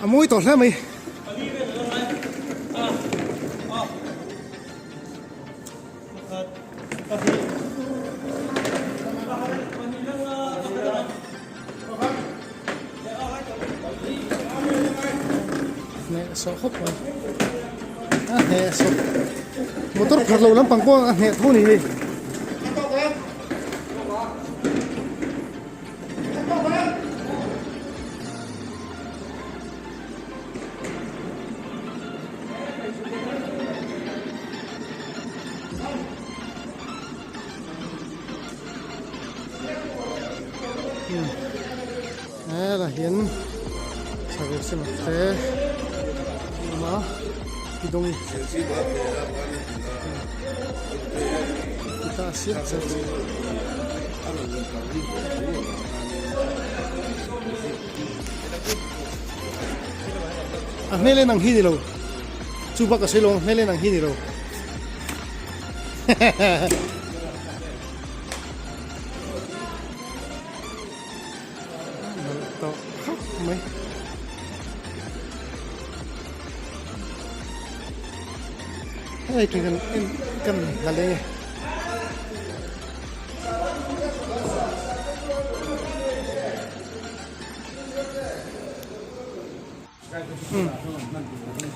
A mawi tawh hle mai. Hneh sawh khawp mai. A hneh sawh. Motor phar lo lampang pawh a hneh tho ni hei. Helai hian chhawr sen te a awm a tidawng guitar siah zet a hmel en ang hi ni lo chu bak a sawi lo ang hmel en ang hi ni lo. Tawh khawp mai. Hei khi kan en kan la leng e.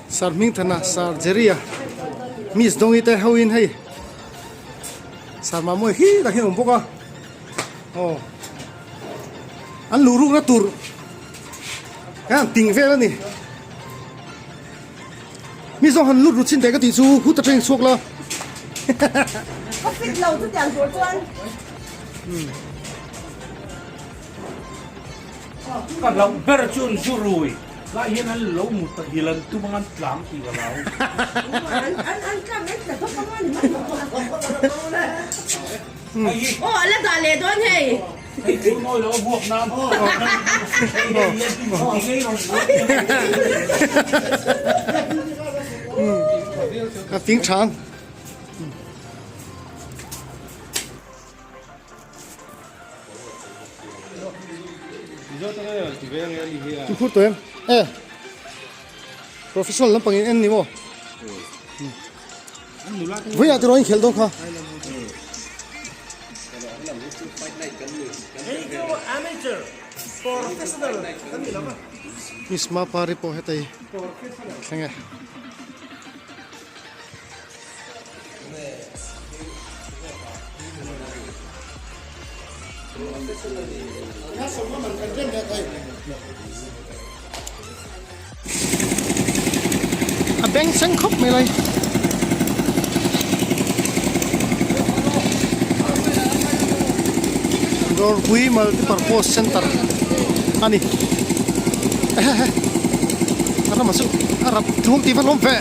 Sir Hmingthana Sir Jerry-a Miss Dawngi te ho in hei Sir Mamawia khi tak hi a awm bawk a aw an luh rukna tur hian ting vel a ni mi zawng han lut ru chin teh ka tih chu hut atangin chhuak la Ka fit lo chutiang tur chuan. Ka hlauh ber chu an zu rui lai hian an lo mu ta hil an tum ang an tlang tih ka hlau. An tlang an tla thawk ang a ni mai. Aw a la dah leh dawn hei. Hei chu nawi lo a vuak nan. A fing tha ang. Chu khur tawh em? E Professional lampang in en ni maw? Vawiah tiraw in khelh dawn kha. Miss Mapari pawh hetei thleng e. A beng seng khawp mai lai. Dawrpui Multipurpose Center a ni. A rama chu a rap tluang tih va hlawm ve.